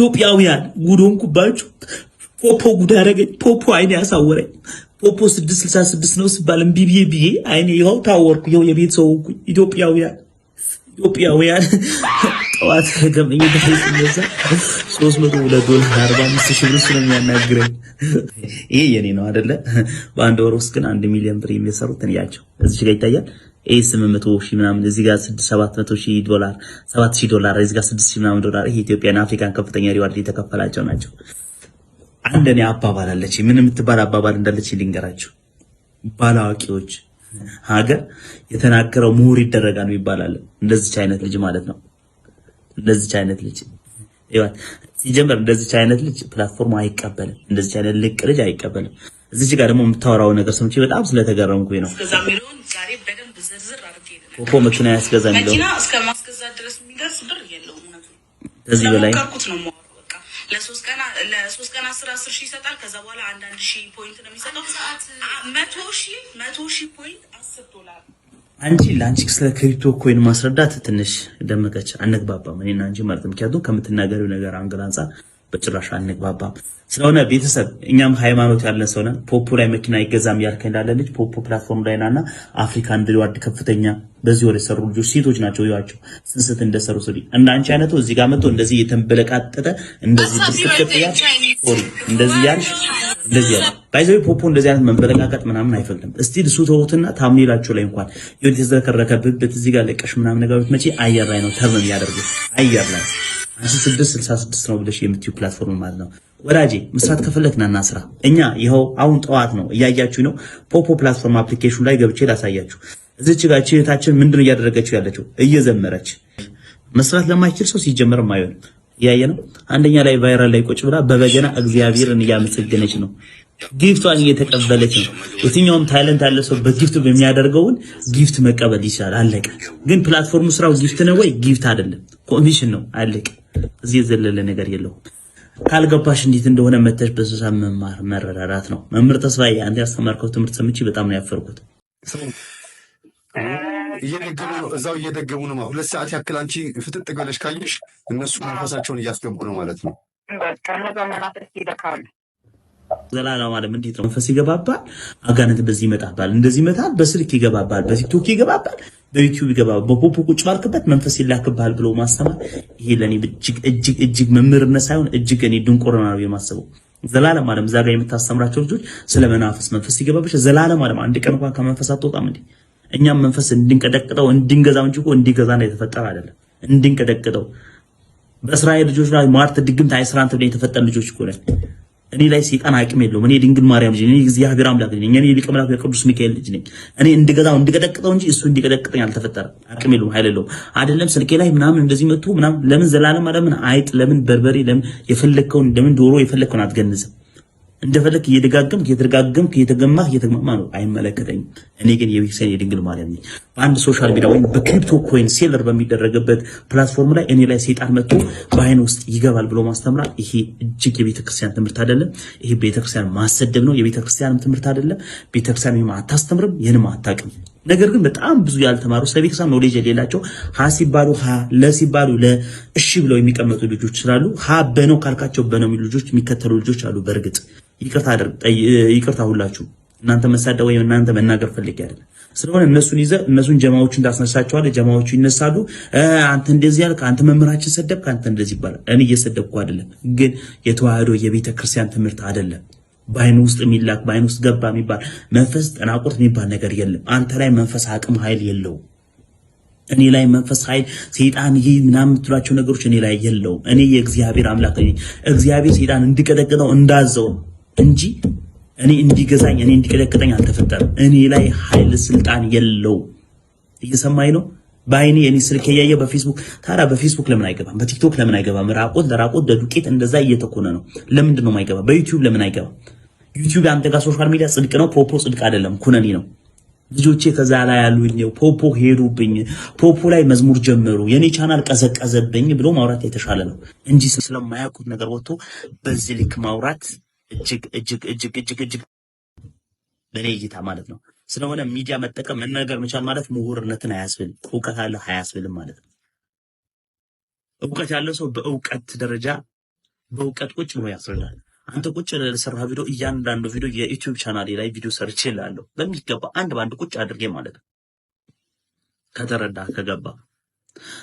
ኢትዮጵያውያን ጉድ ሆንኩባችሁ። ፖፖ ጉድ አደረገኝ። ፖፖ አይኔ ያሳወረኝ። ፖፖ 666 ነው ስባል እምቢ ብዬ ብዬ አይኔ ይኸው ታወርኩ። ይኸው የቤት ሰው ሆንኩኝ። ኢትዮጵያውያን፣ ኢትዮጵያውያን፣ ጠዋት ከመኝታ ስነሳ 302 ዶላር፣ 45 ሺህ ብር ነው የሚያናግረኝ። ይሄ የኔ ነው አይደለ? በአንድ ወር ውስጥ ግን 1 ሚሊዮን ብር የሚሰሩት እንያቸው። እዚህ ጋር ይታያል። ይሄ 800 ሺህ ምናምን፣ እዚህ ጋር 6 700 ሺህ ዶላር፣ 7,000 ዶላር፣ እዚህ ጋር 6,000 ምናምን ዶላር። ይሄ ኢትዮጵያን አፍሪካን ከፍተኛ reward የተከፈላቸው ናቸው። አንድ እኔ አባባል አለች። ምን የምትባል አባባል እንዳለች ልንገራችሁ። ባላዋቂዎች ሀገር የተናገረው ምሁር ይደረጋል ይባላል። እንደዚች አይነት ልጅ ማለት ነው። እንደዚች አይነት ልጅ ይዋት ሲጀምር እንደዚች አይነት ልጅ platform አይቀበልም። እንደዚች አይነት ልቅ ልጅ አይቀበልም። እዚች ጋር ደግሞ የምታወራው ነገር ሰምቼ በጣም ስለተገረምኩኝ ነው። እስከዛ የሚለውን ዛሬ በደንብ ዝርዝር አድርጌ ፖፖ መኪና ያስገዛ የሚለው መኪና እስከ ማስገዛት ድረስ የሚደርስ ብር የለውም። እውነቱን ከዚህ በላይ ስለሞከርኩት ነው የማወራው። በቃ ለ3 ቀን 10 10 ሺህ ይሰጣል። ከዛ በኋላ አንዳንድ ሺህ point ነው የሚሰጠው። 100,000 point 10 ዶላር። አንቺ ለአንቺ ስለ crypto coin ማስረዳት ትንሽ ደመቀች፣ አንግባባም። እኔና አንቺ ማለት ነው። ምክንያቱም ከምትናገሪው ነገር angle አንጻር በጭራሽ አንግባባም። ስለሆነ ቤተሰብ እኛም ሃይማኖት ያለን ሰው ነን። ፖፖ ላይ መኪና አይገዛም ያልከኝ እንዳለ ልጅ ፖፖ platform ላይ ናና አፍሪካን reward ከፍተኛ በዚህ ወር የሰሩ ልጆች ሴቶች ናቸው። ይዋቸው ስንስት እንደሰሩ ስሪ። እንደ አንቺ አይነቱ እዚህ ጋር መጥቶ እንደዚህ እየተንበለቃጠጠ እንደዚህ ብልቅጥቅጥ ያልሽ፣ sorry፣ እንደዚህ ያልሽ፣ እንደዚህ ያልሽ፣ by the way ፖፖ እንደዚህ አይነት መንበለቃቀጥ ምናምን አይፈቅድም። እስቲ እሱ ተውትና thumbnail ኣቸው ላይ እንኳን የሆነ የተዝረከረከ ብብት እዚህ ጋር ለቀሽ ምናምን ነገሮች መቼ አየር ላይ ነው term የሚያደርጉት፣ አየር ላይ። አንቺ 666 ነው ብለሽ የምትዩ platform ማለት ነው። ወዳጄ መስራት ከፈለክ ናና ስራ። እኛ ይኸው አሁን ጠዋት ነው፣ እያያችሁ ነው። ፖፖ platform application ላይ ገብቼ ላሳያችሁ። እዚች ጋር እህታችን ምንድነው እያደረገችው ያለችው? እየዘመረች። መስራት ለማይችል ሰው ሲጀመርም አይሆንም። እያየ ነው። አንደኛ ላይ viral ላይ ቁጭ ብላ በበገና እግዚአብሔርን እያመሰገነች ነው። Gift ቷን እየተቀበለች ነው። የትኛውም talent ያለ ሰው በ gift በሚያደርገውን gift መቀበል ይችላል። አለቀ። ግን platform ኡ ስራው gift ነው ወይ? Gift አይደለም፣ ኮሚሽን ነው። አለቀ። እዚህ የዘለለ ነገር የለውም። ካልገባሽ እንዴት እንደሆነ መተሽ በስሳ መማር መረዳዳት ነው። መምህር ተስፋዬ፣ አንተ ያስተማርከው ትምህርት ሰምቼ በጣም ነው ያፈርኩት። እየደገሙ ነው፣ እዛው እየደገሙ ነው። 2 ሰዓት ያክል አንቺ ፍጥጥ ብለሽ ካየሽ እነሱ መንፈሳቸውን እያስገቡ ነው ማለት ነው። በቃ እነዛ መናፍስት ይልካሉ። ዘላለም ዓለም እንዴት ነው መንፈስ ይገባባል? አጋንንት በዚህ ይመጣባል፣ እንደዚህ ይመጣል፣ በስልክ ይገባባል፣ በቲክቶክ ይገባባል፣ በዩቲዩብ ይገባባል። በፖፖ ቁጭ ባልክበት መንፈስ ይላክብሃል ብሎ ማስተማር ይሄ ለእኔ እጅግ እጅግ እጅግ መምህርነት ሳይሆን እጅግ እኔ ድንቁርና ነው የማስበው። ዘላለም ዓለም እዛ ጋር የምታስተምራቸው ልጆች ስለ መናፍስ መንፈስ ይገባብሽ። ዘላለም ዓለም አንድ ቀን እንኳን ከመንፈስ አትወጣም እንዴ? እኛም መንፈስ እንድንቀጠቅጠው እንድንገዛው እንጂ እኮ እንዲገዛ ነው የተፈጠረ አይደለም። እንድንቀጠቅጠው በእስራኤል ልጆች ላይ ሟርት ድግምት አይስራን ተብለን የተፈጠርን ልጆች እኮ ነን። እኔ ላይ ሰይጣን አቅም የለውም። እኔ ድንግል ማርያም ልጅ ነኝ። እኔ እግዚአብሔር አምላክ ልጅ ነኝ። እኔ ሊቀ መላእክት የቅዱስ ሚካኤል ልጅ ነኝ። እኔ እንድገዛው እንድቀጠቅጠው እንጂ እሱ እንዲቀጠቅጠኝ አልተፈጠረም። አቅም የለውም፣ ኃይል የለውም። አይደለም ስልኬ ላይ ምናምን እንደዚህ መጥቶ ምናምን ለምን ዘላለም ለምን አይጥ ለምን በርበሬ ለምን የፈለግከውን ለምን ዶሮ የፈለግከውን አትገንዝም? እንደፈለክ እየደጋገምክ እየተደጋገምክ እየተገማህ እየተግማማ ነው። አይመለከተኝም። እኔ ግን የቤተክርስቲያን የድንግል ማርያም ነኝ። በአንድ social media ወይም በ crypto coin seller በሚደረግበት platform ላይ እኔ ላይ ሰይጣን መጥቶ በአይን ውስጥ ይገባል ብሎ ማስተምራል፣ ይሄ እጅግ የቤተክርስቲያን ትምህርት አይደለም። ይሄ ቤተክርስቲያን ማሰደብ ነው። የቤተክርስቲያንም ትምህርት አይደለም። ቤተክርስቲያን ይህም አታስተምርም፣ ይህንም አታውቅም። ነገር ግን በጣም ብዙ ያልተማሩ፣ ስለ ቤተክርስቲያን knowledge የሌላቸው፣ ሀ ሲባሉ ሀ ለ ሲባሉ ለ እሺ ብለው የሚቀመጡ ልጆች ስላሉ ሀ በነው ካልካቸው በነው የሚሉ ልጆች፣ የሚከተሉ ልጆች አሉ። በእርግጥ ይቅርታ አድርግ፣ ይቅርታ ሁላችሁ፣ እናንተ መሳደብ ወይም እናንተ መናገር ፈልጌ አይደለም። ስለሆነ እነሱን ይዘህ እነሱን ጀማዎቹን ታስነሳቸዋለህ። ጀማዎቹ ይነሳሉ። አንተ እንደዚህ ያልክ፣ አንተ መምህራችን ሰደብክ፣ አንተ እንደዚህ ይባላል። እኔ እየሰደብኩ አይደለም፣ ግን የተዋህዶ የቤተ ክርስቲያን ትምህርት አይደለም። በአይን ውስጥ የሚላክ፣ በአይን ውስጥ ገባ የሚባል መንፈስ ጠናቁርት የሚባል ነገር የለም። አንተ ላይ መንፈስ አቅም ኃይል የለውም። እኔ ላይ መንፈስ ኃይል ሰይጣን ይህ ምናምን የምትሏቸው ነገሮች እኔ ላይ የለውም። እኔ የእግዚአብሔር አምላክ ነኝ። እግዚአብሔር ሰይጣን እንዲቀጠቅጠው እንዳዘው እንጂ እኔ እንዲገዛኝ፣ እኔ እንዲቀጠቅጠኝ አልተፈጠረም። እኔ ላይ ኃይል ስልጣን የለውም። እየሰማኝ ነው። በአይኔ እኔ ስልክ እያየ በፌስቡክ፣ ታዲያ በፌስቡክ ለምን አይገባም? በቲክቶክ ለምን አይገባም? ራቆት ለራቆት ለዱቄት እንደዛ እየተኮነ ነው። ለምንድን ነው የማይገባ? በዩቲዩብ ለምን አይገባም? ዩቲዩብ አንተ ጋር social media ጽድቅ ነው፣ ፖፖ ጽድቅ አይደለም፣ ኩነኔ ነው። ልጆቼ ከዛ ላይ ያሉኝ ፖፖ ሄዱብኝ፣ ፖፖ ላይ መዝሙር ጀመሩ፣ የኔ ቻናል ቀዘቀዘብኝ ብሎ ማውራት የተሻለ ነው እንጂ ስለማያውቁት ነገር ወጥቶ በዚህ ልክ ማውራት እጅግ እጅግ እጅግ እጅግ እጅግ በእኔ እይታ ማለት ነው። ስለሆነ ሚዲያ መጠቀም መናገር መቻል ማለት ምሁርነትን አያስብልም፣ እውቀት አለ አያስብልም ማለት ነው። እውቀት ያለው ሰው በእውቀት ደረጃ በእውቀት ቁጭ ብሎ ያስረዳል። አንተ ቁጭ ብለህ ለሰራህ ቪዲዮ እያንዳንዱ ቪዲዮ የዩቲዩብ ቻናሌ ላይ ቪዲዮ ሰርቼ እልሃለሁ በሚገባ አንድ በአንድ ቁጭ አድርጌ ማለት ነው። ከተረዳ ከገባ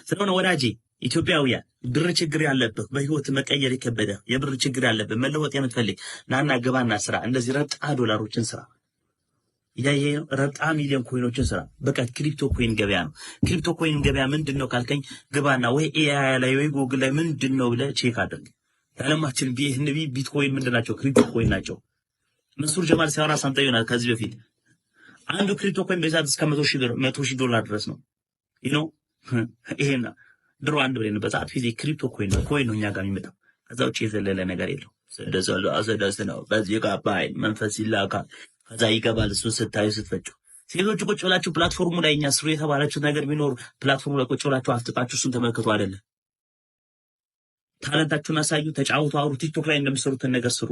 ስለሆነ ወዳጄ ኢትዮጵያውያን፣ ብር ችግር ያለብህ፣ በህይወት መቀየር የከበደ፣ የብር ችግር ያለብህ፣ መለወጥ የምትፈልግ ናና ግባና ስራ። እንደዚህ ረብጣ ዶላሮችን ስራ። ያየ ረብጣ ሚሊዮን coin ኦችን ስራ። በቃ crypto coin ገበያ ነው። Crypto coin ገበያ ምንድን ነው ካልከኝ ግባና ወይ AI ላይ ወይ ጉግል ላይ ምንድን ነው ብለህ check አድርግ። የዓለማችን BNB፣ ቢትኮይን ምንድን ናቸው? Crypto coin ናቸው። መንሱር ጀማል ሲያወራ ሰምተህ ይሆናል ከዚህ በፊት። አንዱ crypto coin በሰዓት እስከ 100,000 ብር፣ 100,000 ዶላር ድረስ ነው። ይሄና ድሮ አንድ ብር በሰዓት ጊዜ crypto coin ነው፣ coin ነው እኛ ጋር የሚመጣው። ከዛ ውጭ የዘለለ ነገር የለው። ስድስት ነው። በዚህ ጋር መንፈስ ይላካል። ከዛ ይገባል። እሱን ስታዩ ስትፈጩ ሴቶች ቁጭ ብላችሁ platform ኡ ላይ እኛ ስሩ የተባላችሁት ነገር ቢኖር platform ኡ ላይ ቁጭ ብላችሁ አፍጥጣችሁ እሱን ተመልክቱ አይደለም። Talent ኣችሁን አሳዩ፣ ተጫወቱ፣ አውሩ። ቲክቶክ ላይ እንደምሰሩትን ነገር ስሩ።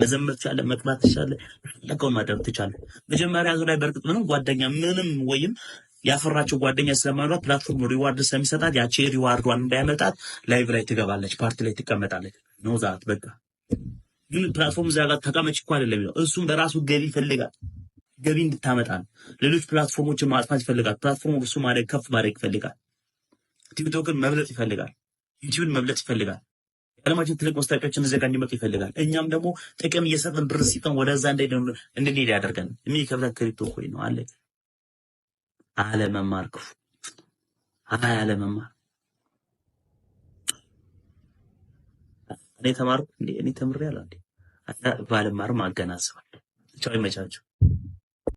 መዘመር ትችላለህ፣ መቅባት ትችላለህ፣ የፈለገውን ማድረግ ትችላለህ። መጀመሪያ ዙር ላይ በእርግጥ ምንም ጓደኛ ምንም ወይም ያፈራቸው ጓደኛ ስለማይኖራት platform reward ስለሚሰጣት ያቺ reward ዷን እንዳያመልጣት live ላይ ትገባለች፣ ፓርቲ ላይ ትቀመጣለች። No that በቃ ግን platform እዛ ጋር ተቀመጭ እኮ አይደለም የሚለው፣ እሱም በራሱ ገቢ ይፈልጋል። ገቢ እንድታመጣ ነው። ሌሎች platform ኦችን ማጥፋት ይፈልጋል። Platform ኡ እሱ ማድረግ ከፍ ማድረግ ይፈልጋል። ቲክቶክን መብለጥ ይፈልጋል። ዩቲዩብን መብለጥ ይፈልጋል። የዓለማችን ትልቅ ማስታወቂያዎችን እዚያ ጋር እንዲመጡ ይፈልጋል። እኛም ደግሞ ጥቅም እየሰጠን ብር ሲጠን ወደዛ እንድንሄድ ያደርገን። የሚከፍለን crypto coin ነው አለ። አለመማር ክፉ፣ አይ አለመማር። እኔ ተማርኩ እንዴ? እኔ ተምሬያለሁ እንዴ? ባልማርም አገናዝባለሁ። ቻው፣ ይመቻችሁ።